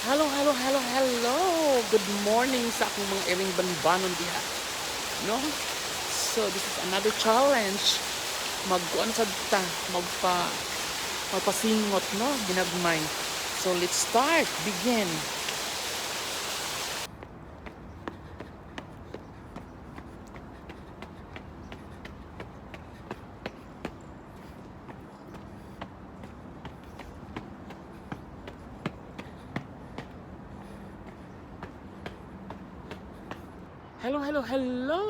Hello, hello, hello, hello! Good morning sa akong mga iring banbanon diha. No? So, this is another challenge. Mag, ano sa ta? Magpasingot, no? Ginagmay. So, let's start. Begin. Hello, hello, hello!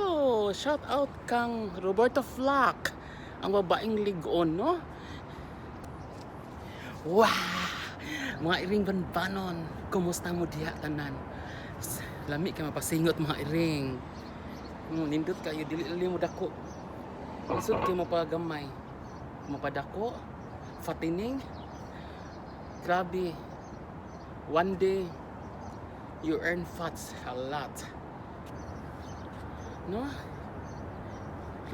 Shout out kang Roberto Flack, ang babaeng ligon, no? Wow! Mga iring banbanon, kumusta mo diha tanan? Lami kay mapasingot, mga iring. Nindot kayo, dili lali mo dako. Lisod kay mapagamay. Mapadako, fatining. Grabe. One day, you earn fats a lot. No?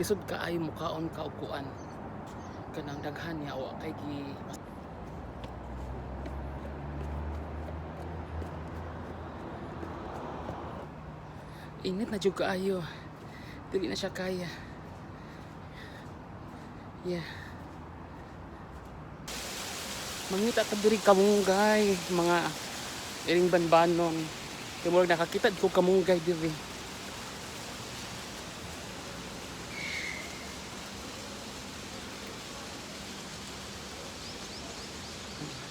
Lisod kaayo mukaon ka og kuan. Kanang daghan niya wa kay gi. Init na jud kaayo. Dili na siya kaya. Yeah. Mangita ta diri kamunggay, mga iring banbanon. Kay murag nakakita ko kamunggay diri.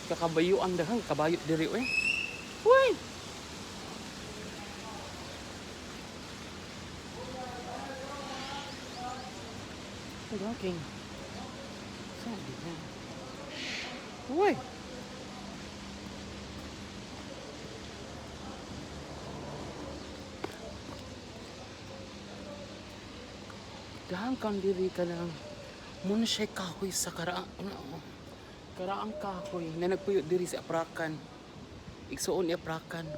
Kakabayuan dahang kabayo diri oy. Uy! Walking. Saan din? Uy! Dahang kang diri ka lang. Muna siya kahoy sa karaang, ano, oh, karaang kahoy na nagpuyo diri sa Aprakan. Igsuon ni Aprakan.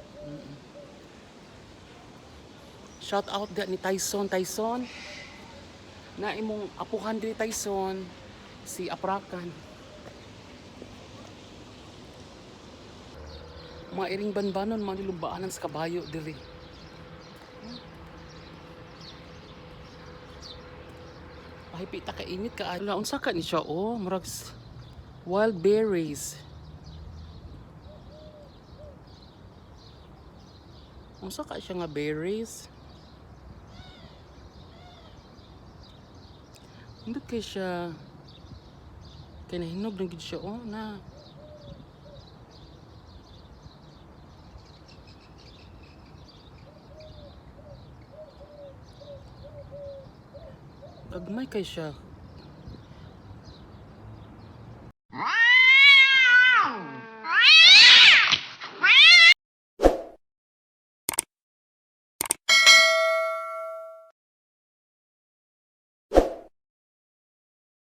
Shout out da ni Tyson. Tyson. Na imong apuhan diri, Tyson, si Aprakan. Mga iring banbanon, mga nilumbaanan sa kabayo diri. Pahipita ka init ka. Ala, unsa ka ni siya, oh, murag wild berries. Unsa ka siya nga berries? Hindi kay siya kay nahinog na gid siya, oh, na. Gagmay kay siya.